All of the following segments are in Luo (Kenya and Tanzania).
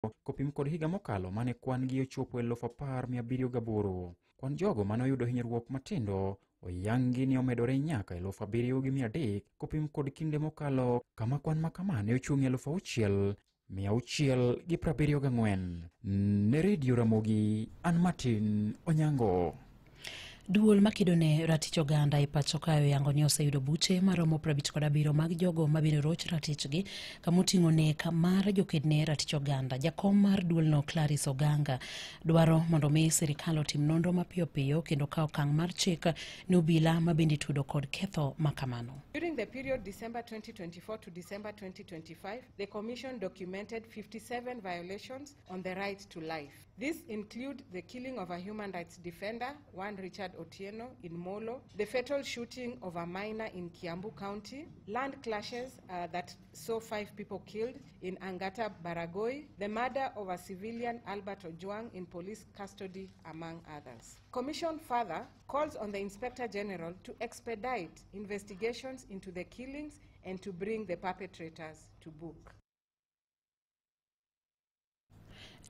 Kopim kod higa mokalo mane kwan gi ochopo 10,708. Kwan jogo mane oyudo hinyruok matindo oyangi ni omedore nyaka 7,300 kopim kod kinde mokalo kama kwan makama ne ochung' 6,674. Ne Radio Ramogi, an Martin Onyango. Duol makedo ne ratich oganda e pacho kae oyango ni oseyudo buche maromo 57 mag jogo mabiro roch ratichgi kamoting'o nek mar joked ne ratich oganda. Jakom mar duolno Clarice Oganga dwaro mondo mi sirikal otim nonro mapiyo piyo kendo kawo okang' mar chik ne obila mabende itudo kod ketho makamano. During the period December 2024 to December 2025, the Commission documented 57 violations on the right to life. These include the killing of a human rights defender, one Richard Otieno in Molo, the fatal shooting of a minor in Kiambu County, land clashes that saw 5 people killed in Angata Baragoi, the murder of a civilian Albert Ojwang in police custody, among others. Commission further calls on the Inspector General to expedite investigations into the killings and to bring the perpetrators to book.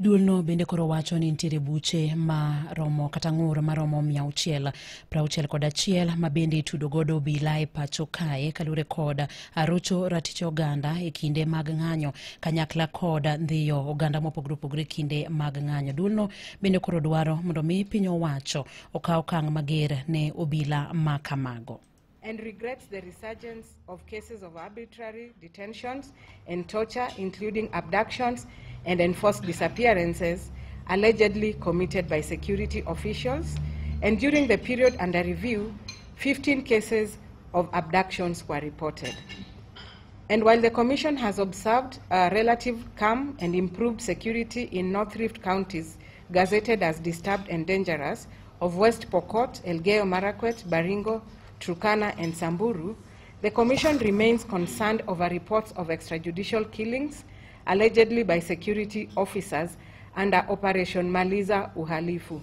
Duolno bende koro wacho ni nitiere buche maromo kata ng'ur maromo 661 ma bende itudo godo obila e pacho kae kaluwore kod arocho ratich oganda e kinde mag ng'anyo kanyakla kod ndhiyo oganda mopogore opogore e kinde mag ng'anyo. Duolno bende koro dwaro mondo mi piny owacho okaw okang' mager ne obila ma kamago. And regrets the resurgence of cases of arbitrary detentions and torture, including abductions and enforced disappearances allegedly committed by security officials. And during the period under review, 15 cases of abductions were reported. And while the Commission has observed a relative calm and improved security in North Rift counties gazetted as disturbed and dangerous of West Pokot, Elgeyo Marakwet, Baringo, Turkana and Samburu, the Commission remains concerned over reports of extrajudicial killings allegedly by security officers under Operation Maliza Uhalifu.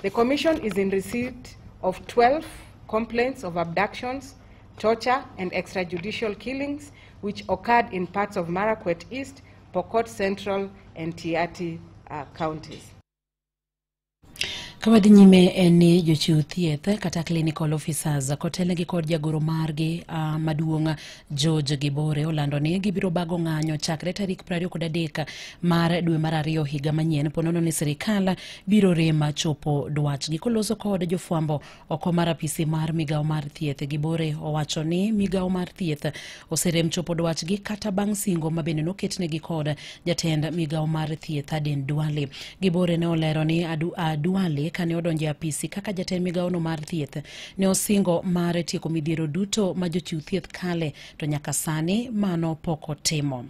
The Commission is in receipt of 12 complaints of abductions, torture and extrajudicial killings which occurred in parts of Marakwet East, Pokot Central and Tiaty counties. Kawadhi nyime en ni jochiw thieth kata clinical officers kotelnegi kod jagoro margi maduong' George Gibore olando ni gibiro bago ng'anyo chakre tarik 23 mar dwe mar ariyo higa manyien ponono ni sirikal biro rem chopo dwachgi. Koloso kod jofwambo oko mar apisi mar migawo mar thieth, Gibore owacho ni migawo mar thieth oserem chopo dwachgi kata bang' singo mabende noketnegi kod jatend migawo mar thieth Aden Duale. Gibore ne olero ni Duale kane odonjo e apisi kaka jatend migawono mar thieth ne osingo mar tieko midhiero duto ma jochiw thieth kale to nyaka sani mano pok otimo.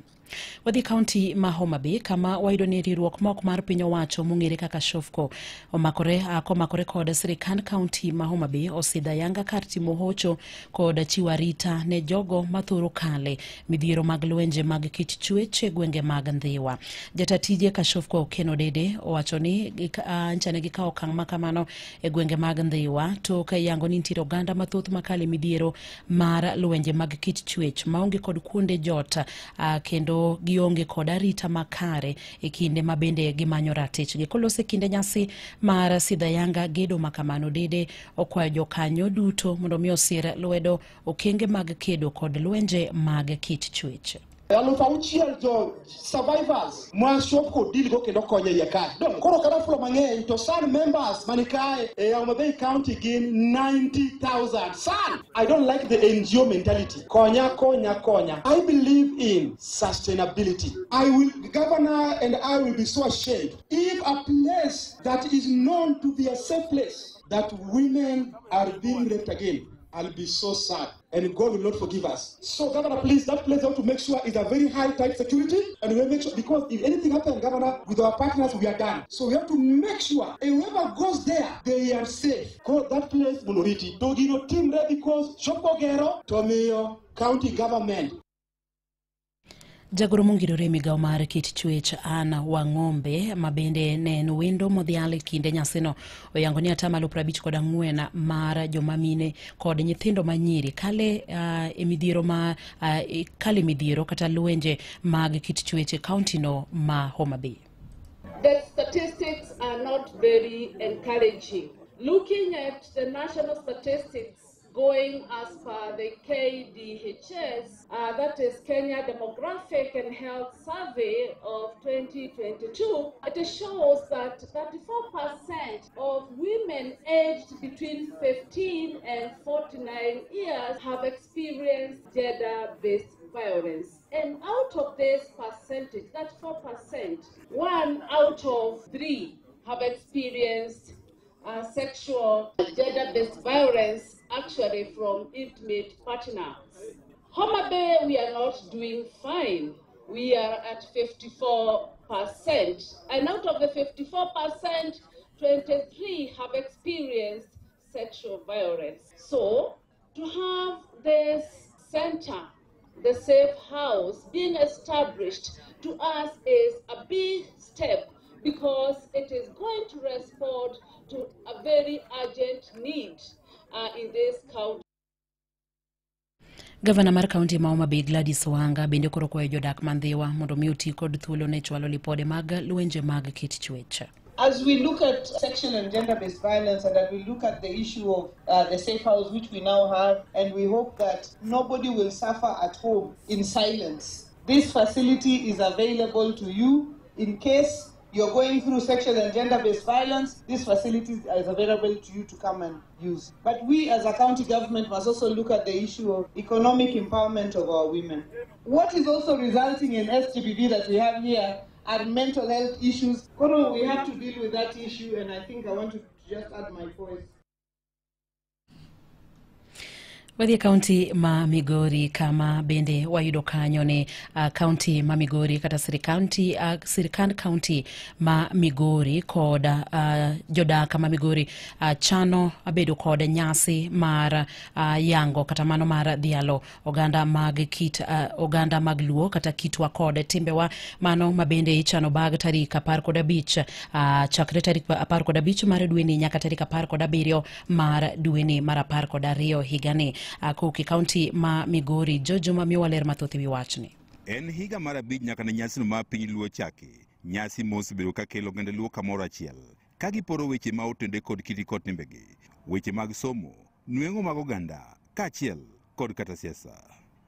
Wadhi kaunti ma Homa Bay kama wayudo ni riwruok mok mar piny owacho mong'ere kaka Shofco omakore kod sirikand kaunti ma Homa Bay osidho ayanga kar timo hocho kod chiwo arita ne jogo mathoro kale midhiero mag lwenje mag kit chwech e gwenge mag Ndhiwa. Jata tije ka Shofco Ken Odede owacho ni ncha ne gikawo okang' makamano e gwenge mag Ndhiwa tok yango ni nitiere oganda mathoth makale midhiero mar lwenje mag kit chwech maonge kod kuonde jot kendo gionge kod arita makare e kinde ma bende gimanyo ratichgi. Kolose kinde nyasi mar sidho ayanga gedo makamano, Dede okwayo jokanyo duto mondo mi osir lwedo okenge mag kedo kod lwenje mag kit chwech. 6,000 jo survivors ma Shofco deal go kendo konyo iye kae. Dong koro kata fulo mang'eny to SAN members mani kae e Homa Bay County gin 90,000. SAN! I don't like the NGO mentality. Konya, konya, konya. I believe in sustainability. I will, the governor and I will be so ashamed if a place that is known to be a safe place that women are being raped again. I'll be so sad, and God will not forgive us. So, Governor, please, that place have to make sure is a very high tight security, and we make sure, because if anything happens, Governor, with our partners, we are done. So we have to make sure whoever goes there, they are safe. Call that place Monoriti. Dogino team there because Shofco Gero, Tomeo, county government. Jagoro mongirore e migawo mar kit chwech Anna Wang'ombe ma bende ne en wendo modhial e kinde nyasino oyango ni atamalo 54 mar joma mine kod nyithindo manyiri kale e midhiero ma kale midhiero kata lwenje mag kit chwech e kaunti no ma Homa Bay. The statistics are not very encouraging. Looking at the national statistics going as per the KDHS, that is Kenya Demographic and Health Survey of 2022, it shows that 34% of women aged between 15 and 49 years have experienced gender-based violence. And out of this percentage, that 4%, 1 out of 3 have experienced sexual gender-based violence, actually from intimate partners. Homa Bay, we are not doing fine. We are at 54%. And out of the 54%, 23 have experienced sexual violence. So to have this center, the safe house, being established to us is a big step, because it is going to respond to a very urgent need in this county. Gavana mar kaunti ma Homa Bay Gladys Wanga bende koro kwayo jodak ma Ndhiwa mondo mi oti kod thuolo ne chwalo lipode mag lwenje mag kit chwech. As we look at sexual and gender-based violence, and as we look at the issue of the safe house, which we now have, and we hope that nobody will suffer at home in silence. This facility is available to you in case you're going through sexual and gender-based violence. This facility is available to you to come and use. But we as a county government must also look at the issue of economic empowerment of our women. What is also resulting in SGBV that we have here are mental health issues. Koro, we have to deal with that issue, and I think I want to just add my voice. Wadhi e kaunti ma Migori kama bende wayudo kanyo ni kaunti ma Migori kata sirikand kaunti ma Migori kod jodak ma Migori chano bedo kod nyasi mar yango kata mano mar dhialo oganda mag kit oganda mag Luo kata kitwa kod timbewa mano ma bende ichano bag tarik 15 chakre tarik 15 mar dweni nyaka tarik 17 mar dweni mar 12 higani. Koki kaunti ma Migori Jojo ma miwa ler mathoth ewi wachni. En higa mar 5 nyaka ne nyasino ma piny Luo chaki. Nyasi mosebedo ka kelo oganda Luo kamoro achiel ka giporo weche ma otende kod kiti kod timbegi, weche mag somo, nweng'o mag oganda kaachiel kod kata siasa.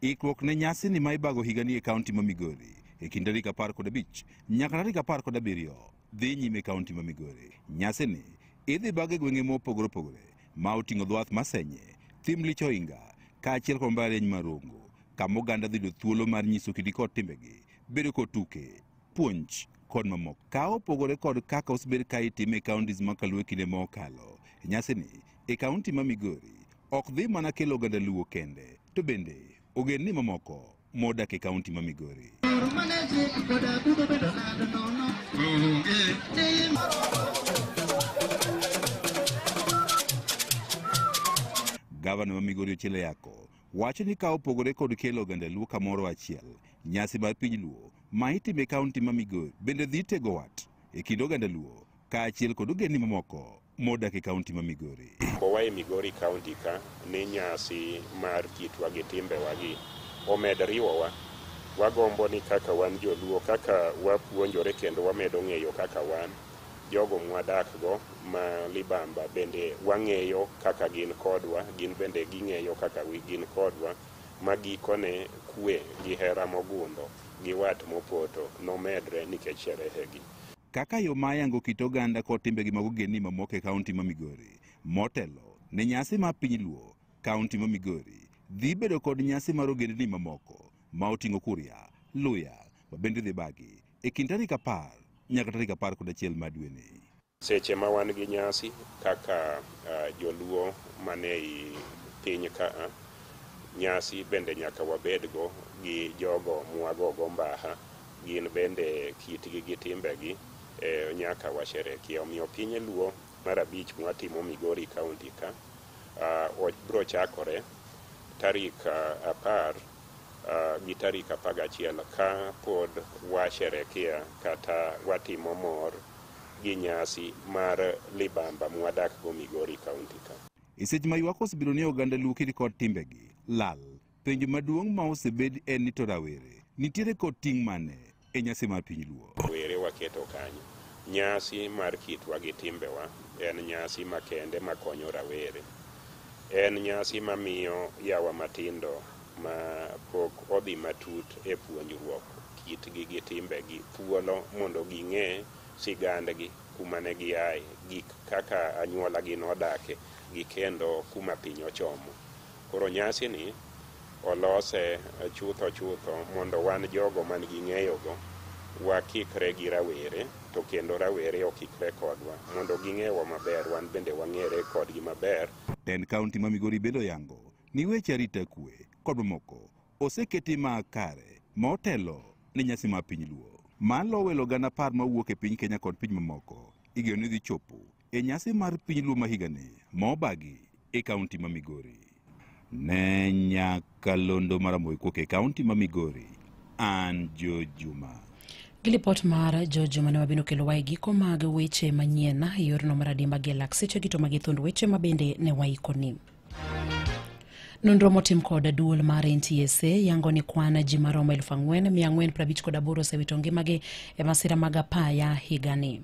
Ikruok ne nyasi ni ma ibago higani e kaunti ma Migori e kind tarik 15 nyaka tarik 17 dhi nyime kaunti ma Migori. Nyasini idhi bag e gwenge mopogore opogore ma oting'o dhowath Masenye, Thim Lich Ohinga kaachiel kod mbalariany mar Rongo, kama oganda dhi yudo thuolo mar nyiso kidi kod timbegi, bedo kod tuke, puonj kod mamoko. Ka opogore kod kaka osebed ka itime e counties ma Kaluo e kinde ma okalo, nyasini e kaunti ma Migori ok dhi mana kelo oganda Luo kende, to bende ogendni mamoko modak e kaunti ma Migori. Gavana ma Migori Ochieng Yako wacho ni ka opogore kod kelo oganda Luo kamoro achiel, nyasi mar piny Luo ma itime e kaunti ma Migori bende dhi tego wat e kind oganda Luo kaachiel kod ogendni mamoko modak e kaunti ma Migori. Kowa e Migori kaunti ka ni nyasi mar kitwa gi timbewa gi omed riwowa. Wagombo ni kaka wan joluo, kaka wapuonjore kendo wamedo ng'eyo kaka wan jogo mwadak go ma libamba bende wang'eyo kaka gin kodwa, gin bende ging'eyo kaka gin kodwa, ma gikone kwe gi hera mogundho gi wat mopoto nomedre nikech sherehe gi. Kaka yo ma yango kit oganda kod timbegi mag ogendni mamoko e kaunti ma Migori motelo ne nyasi mar piny Luo, kaunti ma Migori dhi bedo kod nyasi mar ogendni mamoko ma oting'o Kuria, Luya ma bende dhi bagi e kind tarik 10 nyaka tarik 11 mar dweni. Seche ma wan gi nyasi kaka joluo mane i piny ka, nyasi bende nyaka wabedgo gi jogo mwagogo mbaha, gin bende kitgi gi timbegi nyaka washerekea. Omiyo piny Luo mar 5 mwatimo Migori kaunti ka bro chakore tarik 10 gi tarik 11 ka pod washerekea kata watimo mor gi nyasi mar libamba mwadak go Migori County ka. E seche ma ywak osebedo ni oganda Luo kidi kod timbegi lal, penjo maduong' ma osebed en ni to rawere nitiere kod ting' mane e nyasi mar piny Luo. Were waketo kanyo. Nyasi mar kitwa gi timbewa en nyasi makende makonyo rawere. En nyasi mamiyo yawa matindo ma pok odhi matut e puonjruok kitgi gi timbegi thuolo mondo ging'e sigandgi, kuma ne giaye, gik kaka anyuolagi nodake gi kendo kuma piny ochomo. Koro nyasi ni olose chutho chutho mondo wan jogo man gi ng'eyogo wakikre gi rawere to kendo rawere okikre kodwa mondo ging'ewa maber, wan bende wang'ere kodgi maber. Tend kaunti ma Migori bende oyango ni weche arita kwe kod mamoko oseketi ma kare ma otelo ne nyasi mar piny Luo. Malo welo gana 10 mawuok e piny Kenya kod piny mamoko igeno ni dhi chopo e nyasi mar piny Luo ma higani ma obagi e kaunti ma Migori. Ne nyakalondo mar Ramogi kowuok e kaunti ma Migori, an Jojuma. Gi lipot mar Jojuma ne wabino kelo wa e giko mag weche manyien e yorno mar adimba gi lak seche gi to magi thund weche ma bende ne waikoni. Nonro motim kod duol mar NTSA yango ni kwan ji maromo 4,458 osewito ngimagi e masira mag apaya higani.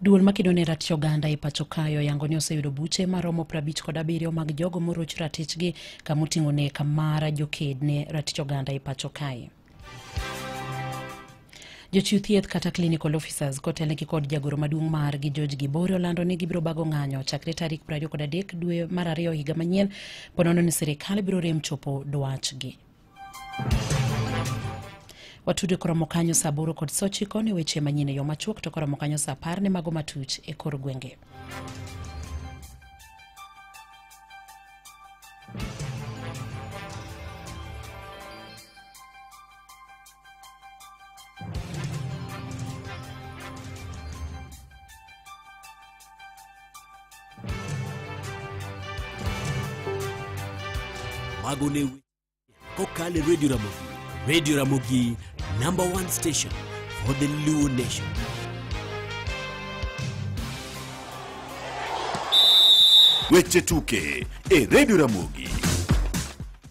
Duol makedo ne ratich oganda e pacho kae oyango ni oseyudo buche maromo 57 mag jogo moroch ratichgi kamoting'o nek mar joked ne ratich oganda e pacho kae. Jochiw thieth kata clinical officers kotelnegi kod jagoro maduong' margi George Gibore olando ni gibiro bago ng'anyo chakre tarik 23 dwe mar ariyo higa manyien ponono ni sirikal biro rem chopo dwachgi. Watude koromo kanyo saa 8:09 ne weche manyien e yo machuok to koromo kanyo saa 10 ne mago matuch e kor gwenge. Mago ne kokalo e Radio Ramogi. Radio Ramogi, number 1 station for the Luo Nation. Weche tuke e Radio Ramogi.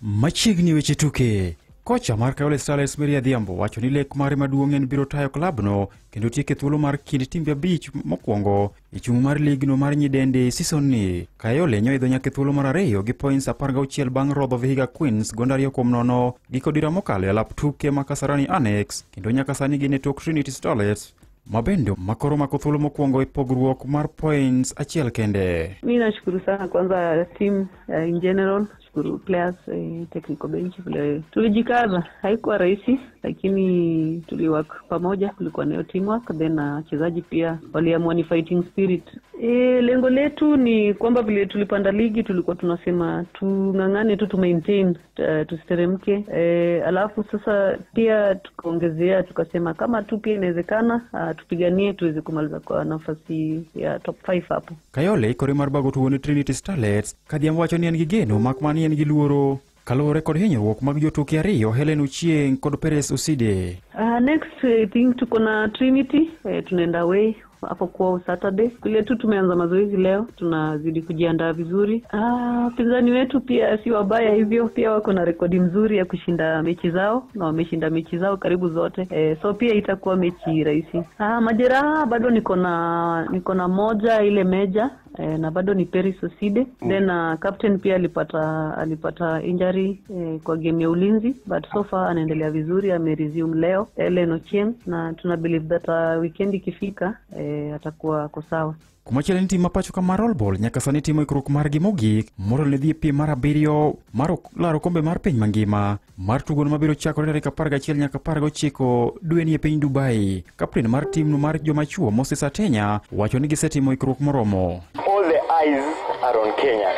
Machiegni weche tuke. Kocha mar Kayole Starlets Mary Adhiambo wacho ni lek mare maduong' en biro tayo klabno kendo tieke thuolo mar kind timbe 5 mokwongo e chung' mar ligno mar nyidende season ni. Kayole nyoidho nyaka e thuolo mar 2 gi points 16 bang' rodho Vihiga Queens gonde 2-0 giko dira mokalo e alap tuke ma Kasarani Annex kendo nyaka sani gin e tok Trinity Starlets mabende makoro mako thuolo mokwongo e pogruok mar points 1 kende. Mi nashukuru sana kwanza team in general, shukuru players, technical bench vile tulijikaza. Haikuwa rahisi lakini tuliwork pamoja, kulikuwa na teamwork, then wachezaji pia waliamua ni fighting spirit. Lengo letu ni kwamba vile tulipanda ligi tulikuwa tunasema tung'ang'ane tu maintain, tusiteremke. Alafu sasa pia tukaongezea tukasema kama tu pia inawezekana tupiganie tuweze kumaliza kwa nafasi ya top 5 hapo. Kayole ikore mar bago tugo ne Trinity Starlets Kadhiambo wacho ni en gi geno mak mana ni en gi luoro kaluwore kod hinyruok mag jotuke ariyo Helen Ochieng kod Perez Oside. Next I think tuko na Trinity, tunaenda away hapo kwa Saturday. Kule tu tumeanza mazoezi leo, tunazidi kujiandaa vizuri. Pinzani wetu pia si wabaya hivyo, pia wako na rekodi mzuri ya kushinda mechi zao na wameshinda mechi zao karibu zote. So pia itakuwa mechi rahisi. Majeraha bado niko na moja ile meja na bado ni Peris Oside. Then captain pia alipata injury kwa game ya Ulinzi, but so far anaendelea vizuri, ameresume leo Ellen Ochieng, na tuna believe that weekend ikifika atakuwa ko sawa. Kumachielo en tim ma pacho ka mar roll ball nyaka sani timo ikruok margi mogik moro ne dhi e piem mar 7 mar laro kombe mar piny mangima mar tugono mabiro chakore tarik 11 nyaka 19 dweni e piny Dubai. Kapten mar timno mar joma chuo Moses Atenya wacho ni gisetimo ikruok moromo. All the eyes are on Kenya.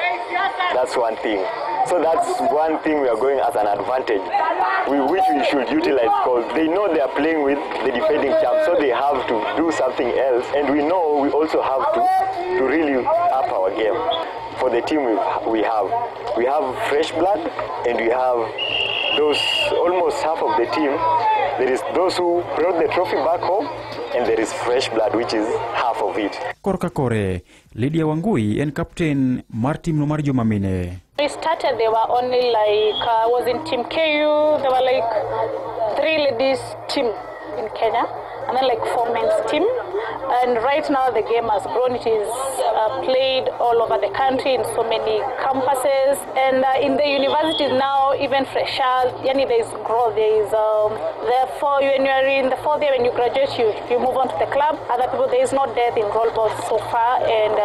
That's one thing. So that's one thing we are going as an advantage, which we should utilize, because they know they are playing with the defending champ, so they have to do something else. And we know we also have to really up our game. For the team we have fresh blood, and we have those almost half of the team. There is those who brought the trophy back home, and there is fresh blood, which is half of it. Korka kore, Lydia Wangui en captain mar team no mar joma mine. We started, they were only like, I was in Team KU, there were like 3 ladies team in Kenya, and then like 4 men's team. And right now the game has grown. It is played all over the country in so many campuses. And in the universities now, even freshers, yani there is growth. There is, therefore, when you are in the 4th year, when you graduate, you move on to the club. Other people, there is no death in roll ball so far. And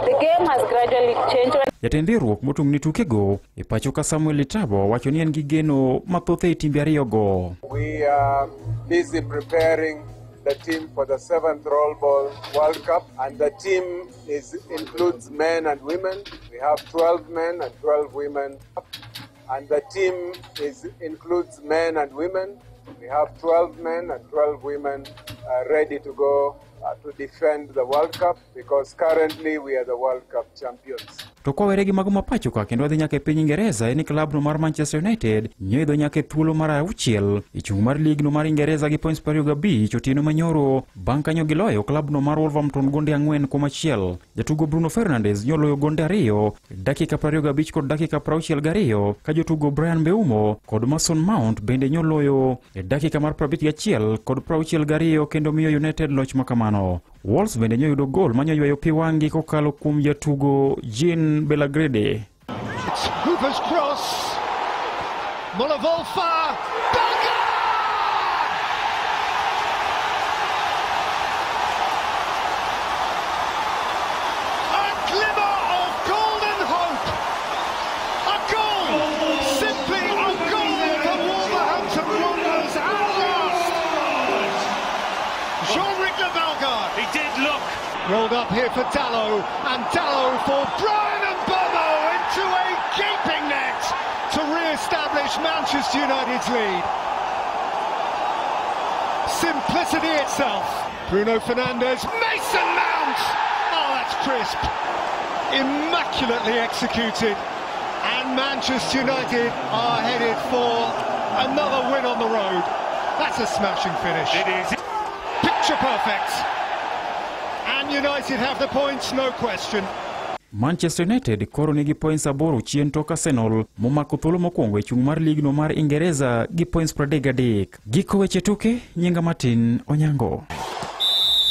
the game has gradually changed. Jatend riwruok mochung' ne tukego e pacho ka Samuel Litabo wacho ni en gi geno mathoth e timbe ariyogo. We are busy preparing the team for the 7th Roll Ball World Cup, and the team includes men and women. We have 12 men and 12 women, and the team includes men and women. We have 12 men and 12 women ready to go to defend the World Cup, because currently we are the World Cup champions. To kwawere gi mago mapacho ka kendo wadhi nyaka e piny Ingereza en klab no mar Manchester United nyoidho nyaka e thuolo mar 6 e chung' mar lig no mar Ingereza gi points 25 otieno manyoro bang' kanyo giloyo klab no mar Wolverhampton gonde 4-1. Jatugo Bruno Fernandes nyoloyo gonde 2 dakika 25 kod dakika 62 ka jotugo Brian Mbeumo kod Mason Mount bende nyoloyo e dakika mar 51 kod 62 kendo miyo United loch makamano. Wolves bende nyoyudo gol manyoywayo pi wang'gi kokalo kuom jatugo Jean Belagrede. It's Hooper's cross. Muller-Wolfer. A glimmer of golden hope. A goal. Simply a goal for Wolverhampton Wanderers at last. Jean-Ric Bellegarde. He did look. Rolled up here for Dalot, and Dalot for Brian Mbeumo into a gaping net to re-establish Manchester United's lead. Simplicity itself. Bruno Fernandes, Mason Mount! Oh, that's crisp. Immaculately executed. And Manchester United are headed for another win on the road. That's a smashing finish. It is. Picture perfect. And United have the points, no question. Manchester United koro nigi points 8 chien tok Arsenal momako thuolo mokwongo e chung' mar ligno mar Ingereza gi points 33. Giko weche tuke, nyinga Martin Onyango.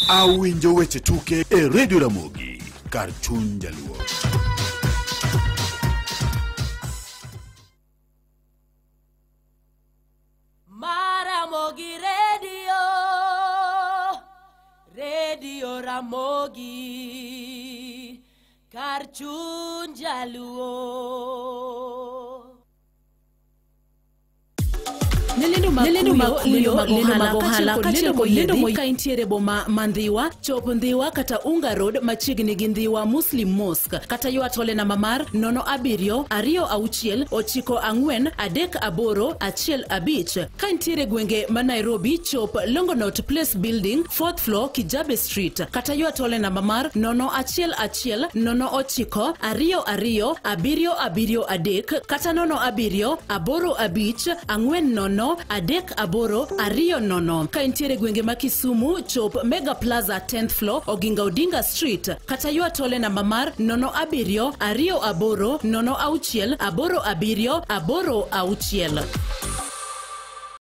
Awinjo weche tuke e Radio Ramogi kar chuny Jaluo. Maramogi Radio, Radio Ramogi, kar chuny Jaluo. Lendo makuyo, lendo mag ohala kaachiel kod lendo ka intiere boma ma Ndhiwa, chop Ndhiwa kata Unga Road machiegni gi Ndhiwa Muslim Mosque kata ywa tole namba mar 07 26 94 38 15. Ka intiere gwenge ma Nairobi, chop Longonot Place Building 4th floor Kijabe Street kata ywa tole namba mar 011 09 22 773 kata 07 85 40 3 8 20. Ka intiere gwenge ma Kisumu, chop Mega Plaza 10th floor Oginga Odinga Street kata ywa tole namba mar 07 28 06 87 86.